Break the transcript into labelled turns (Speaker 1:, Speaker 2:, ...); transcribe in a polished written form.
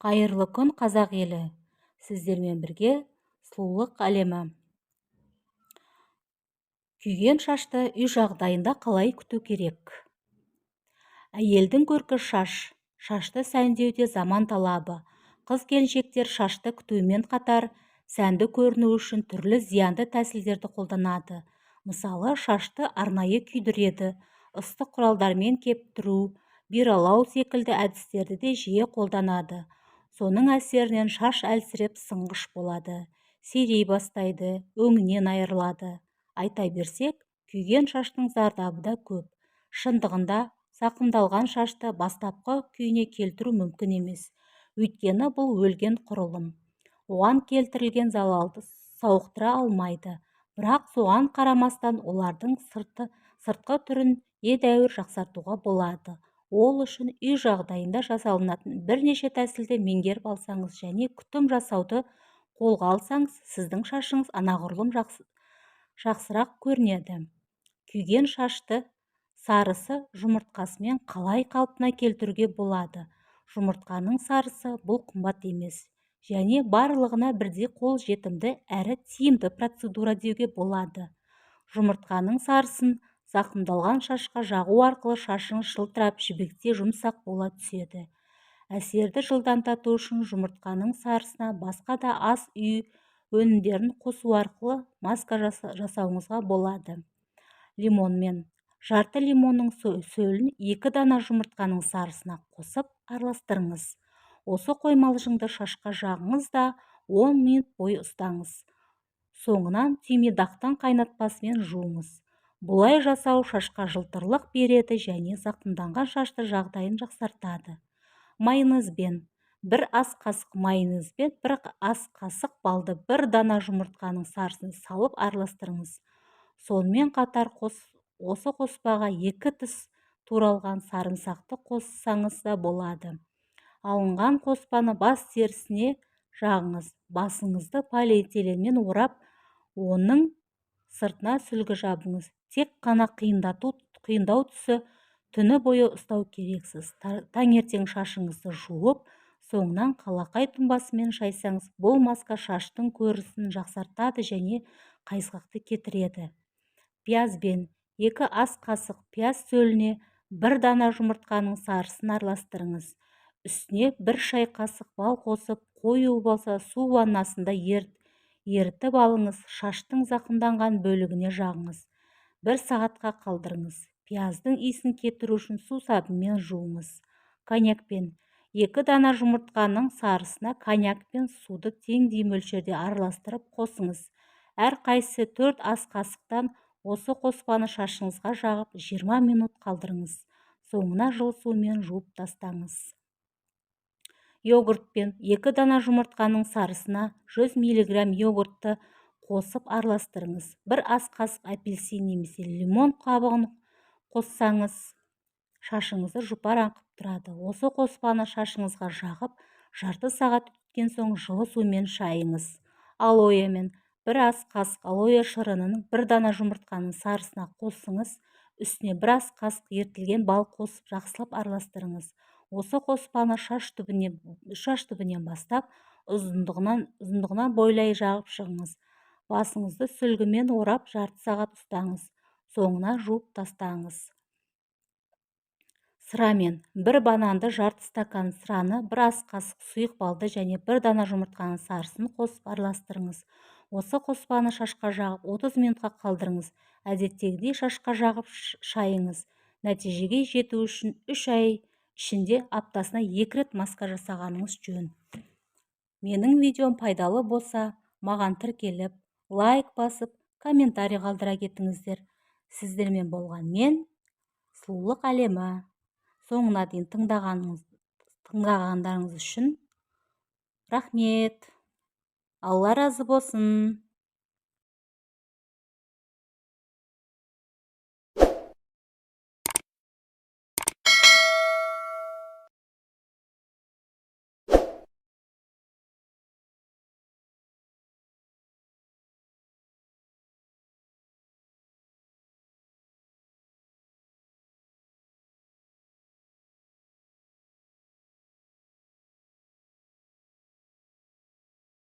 Speaker 1: Қайырлы күн, қазақ елі! Сіздермен бірге Сұлулық әлемі. Күйген шашты үй жағдайында қалай күту керек? Әйелдің көркі – шаш. Шашты сәндеу де заман талабы. Қыз-келіншектер шашты күтумен қатар, сәнді көріну үшін түрлі зиянды тәсілдерді қолданады. Мысалы, шашты арнайы күйдіреді, ыстық құралдармен кептіру, биралау секілді әдістерді де жиі қолданады. Соның әсерінен шаш әлсіреп, сынғыш болады, сирей бастайды, өңінен айырылады. Айта берсек, күйген шаштың зардабы да көп. Шындығында, зақымдалған шашты бастапқы күйіне келтіру мүмкін емес. Өйткені бұл өлген құрылым. Оған келтірілген залалды сауықтыра алмайды. Бірақ соған қарамастан олардың сыртқы түрін едәуір жақсартуға болады. Ол үшін үй жағдайында жасалынатын бірнеше тәсілді меңгеріп алсаңыз және күтім жасауды қолға алсаңыз, сіздің шашыңыз анағұрлым жақсырақ көрінеді. Күйген шашты сарысы жұмыртқасымен қалай қалпына келтіруге болады? Жұмыртқаның сарысы – бұл қымбат емес және барлығына бірдей қол жетімді әрі тиімді процедура деуге болады. Жұмыртқаның сарысын зақымдалған шашқа жағу арқылы шашыңыз жылтырап, жібектей жұмсақ бола түседі. Әсерді жылдамдату үшін жұмыртқаның сарысына басқа да ас үй өнімдерін қосу арқылы маска жасауыңызға болады. Лимонмен: жарты лимонның сөлін 2 дана жұмыртқаның сарысына қосып, араластырыңыз. Осы қоймалжыңды шашқа жағыңыз да, 10 минут бойы ұстаңыз. Соңынан түймедақтың қайнатпасымен жуыңыз. Бұлай жасау шашқа жылтырлық береді және зақымданған шашты жағдайын жақсартады. Майонезбен: 1 ас қасық майонез бен 1 ас қасық балды 1 дана жұмыртқаның сарысын салып араластырыңыз. Сонымен қатар осы қоспаға 2 тіс туралған сарымсақты қоссаңыз да болады. Алынған қоспаны бас терісіне жағыңыз. Басыңызды полиэтиленмен орап, оның сыртына сүлгі жабыңыз. Тек қана қиындау тұсы: түні бойы ұстау керексіз. Таңертең шашыңызды жуып, соңынан қалақай тұнбасымен шайсаңыз, бұл маска шаштың көрінісін жақсартады және қайысқақты кетіреді. Пиязбен: 2 ас қасық пияз сөліне 1 дана жұмыртқаның сарысын араластырыңыз. Үстіне 1 шай қасық бал қосып, қою болса, су ваннасында ерітіп алыңыз. Шаштың зақымданған бөлігіне жағыңыз. 1 сағатқа қалдырыңыз. Пияздың иісін кетіру үшін сусабынмен жуыңыз. Коньякпен: 2 дана жұмыртқаның сарысына коньяк пен суды теңдей мөлшерде араластырып қосыңыз. Әрқайсысы 4 ас қасықтан. Осы қоспаны шашыңызға жағып, 20 минут қалдырыңыз. Соңына жылы сумен жуып тастаңыз. Йогуртпен: 2 дана жұмыртқаның сарысына 100 мг йогуртты қосып араластырыңыз. 1 ас қасық апельсин немесе лимон қабығын қоссаңыз, шашыңызды жұпар аңқып тұрады. Осы қоспаны шашыңызға жағып, жарты сағат өткен соң жылы сумен шайыңыз. Алоэмен: 1 ас қасық алоэ шырынын 1 дана жұмыртқаның сарысына қосыңыз. Үстіне 1 ас қасық ерітілген бал қосып, жақсылап араластырыңыз. Осы қоспаны шаш түбінен бастап, ұзындығына бойлай жағып шығыңыз. Басыңызды сүлгімен орап, жарты сағат ұстаңыз. Соңына жуып тастаңыз. Сырамен: 1 бананды, жарты стакан сыраны, 1 ас қасық сұйық балды және 1 дана жұмыртқаның сарысын қосып араластырыңыз. Осы қоспаны шашқа жағып, 30 минутқа қалдырыңыз. Әдеттегідей шашқа жағып, шайыңыз. Нәтижеге жету үшін 3 ай ішінде аптасына 2 рет маска жасағаныңыз жөн. Менің видеом пайдалы болса, маған тіркеліп, лайк басып, комментарий қалдыра кетіңіздер. Сіздермен болған мен, Сұлулық әлемі. Соңына дейін тыңдағандарыңыз үшін рахмет. Алла разы болсын.